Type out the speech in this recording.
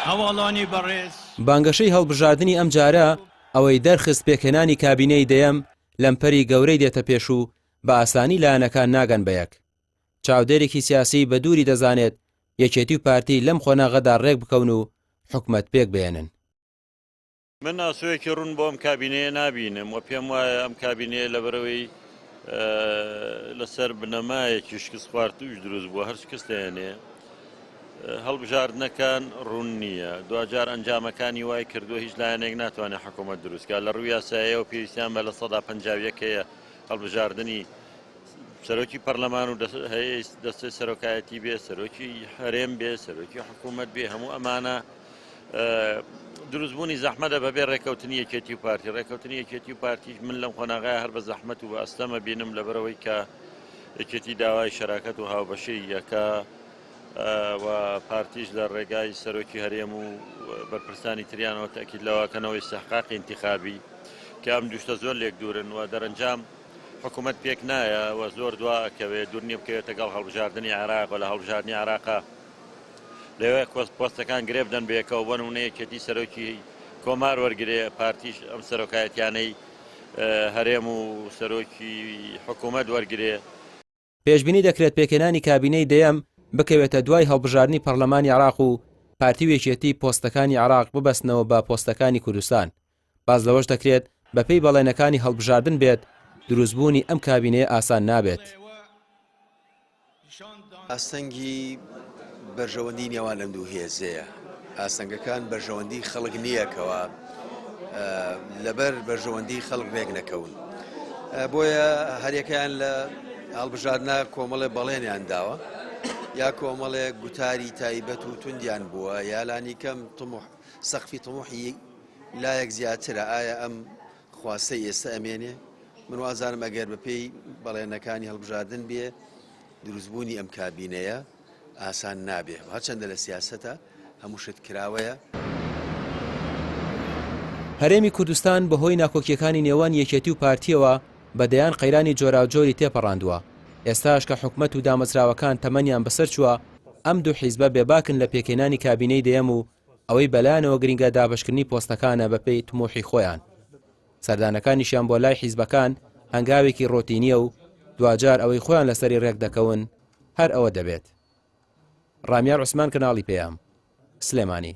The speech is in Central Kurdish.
هەواڵانی بەڕێز. بانگەشەی هەڵبژاردنی ئەمجارە ئەوەی دەرخست پێکهێنانی کابینەی دەیەم لەمپەری گەورەی دێتە پێش و بە ئاسانی لایەنەکان ناگەن بە یەک. چاودێرێکی سیاسی بە دووری دەزانێت یەکێتی و پارتی لەم قۆناغەدا رێکبکەون و حکومەت پێکبهێنن. من ئاسۆیەکی ڕوون بۆ ئەم کابینەیە نابینم و پێم وایە ئەم کابینەیە لەبەرەوەی لەسەر بنەمایەکی شکست خواردوش دروست بووە هەر شکست دەێنێ هەڵبژاردنەکان ڕوون نییە دواجار ئەنجامەکانی وای کردووە هیچ لایەنێک ناتوانێت حکوومەت دروستکە لە ڕووی یاسایەوە پێویستیان بە 51% هەیە هەڵبژاردننی سەرۆکی پەرلەمان و دەستەی سەرۆکایەتی بێ سەرۆکی هەرێم بێ سەرۆکی حکوومەت بێ هەموو ئەمانە دروستبوونی زەحمەتە بەبێ ڕێککەوتنی یەکێتی و پارتی ڕێککەوتنی یەکێتی و پارتیش من لەم قۆناغای هەر بە زەحمەت و بە ئەستەمە بینم لەبەرەوەی کە یەکێتی داوای شەراکەت و هاوبەشی یەکە و پارتیش لە ڕێگای سەرۆکی هەرێم و بەرپرسانی تریانەوە تەکیید لەواکەنەوەی سەحقاقی انتخابی کە ئەم دوشتە زۆر لێک دوورن و دەرەنجام حکوومەت پێک نایە و زۆر دوا ئەکەوێت دوور نییە بکەوێتە گەڵ هەڵبژاردنی عێراق و لە هەڵبژاردنی عێراقا لەوێ پۆستەکان گرێ بدەن بەیەکەوە بۆ نمونە یەکێتی سەرۆکی کۆمار وەرگێ پارتیش ئەم سەرۆکایەتیانەی هەرێم و سەرۆکی حکوومەت وەرگێ. پێشبینی دەکرێت پێکهێنانی کابینەی دەیەم بکەوێتە دوای هەڵبژاردنی پەرلەمانی عێراق و پارتی و یەکێتی پۆستەکانی عێراق ببەستنەوە بە پۆستەکانی کوردستان. باس لەوەش دەکرێت بەپێی بەڵێنەکانی هەڵبژاردن بێت دروستبوونی ئەم کابینەیە ئاسان نابێت. ئاستەنگی بەرژەوەندی نێوان ئەم دوو هێزەیە. ئاستەنگەکان بەرژەوەندی خەڵک نییە کەوا لەبەر بەرژەوەندی خەڵک رێک نەکەون. بۆیە هەریەکەیان لە هەڵبژاردنە کۆمەڵێ بەڵێنیان داوە یا کۆمەڵێ گوتاری تایبەت و توندیان بووە یا لانیکەم طموح سەقفی طموحی لایەک زیاترە ئایا ئەم خواستەی ئێستا ئەمێنێ؟ من وازانم ئەگەر بەپێی بەڵێنەکانی هەڵبژاردن بێ دروستبوونی ئەم کابینەیە ئاسان نابێ هەرچەندە لە سیاسەتە هەموو شت کراوەیە. هەرێمی کوردستان بەهۆی ناکۆکییەکانی نێوان یەکێتی و پارتییەوە بە دەیان قەیرانی جۆراوجۆری تێپەڕاندووە، ئێستاش کە حکومەت و دامەزراوەکان تەمەنیان بەسەرچووە، ئەم دوو حیزبە بێباکن لە پێکهێنانی کابینەی دەیەم و ئەوەی بەلایانەوە گرنگە دابەشکردنی پۆستەکانە بەپێی تموحی خۆیان. سەردانەکانیشیان بۆ لای حیزبەکان هەنگاوێکی ڕۆتینییە و دواجار ئەوەی خۆیان لەسەری ڕێکدەکەون هەر ئەوە دەبێت. ڕامیار عوسمان کەناڵی پەیام، سلێمانی.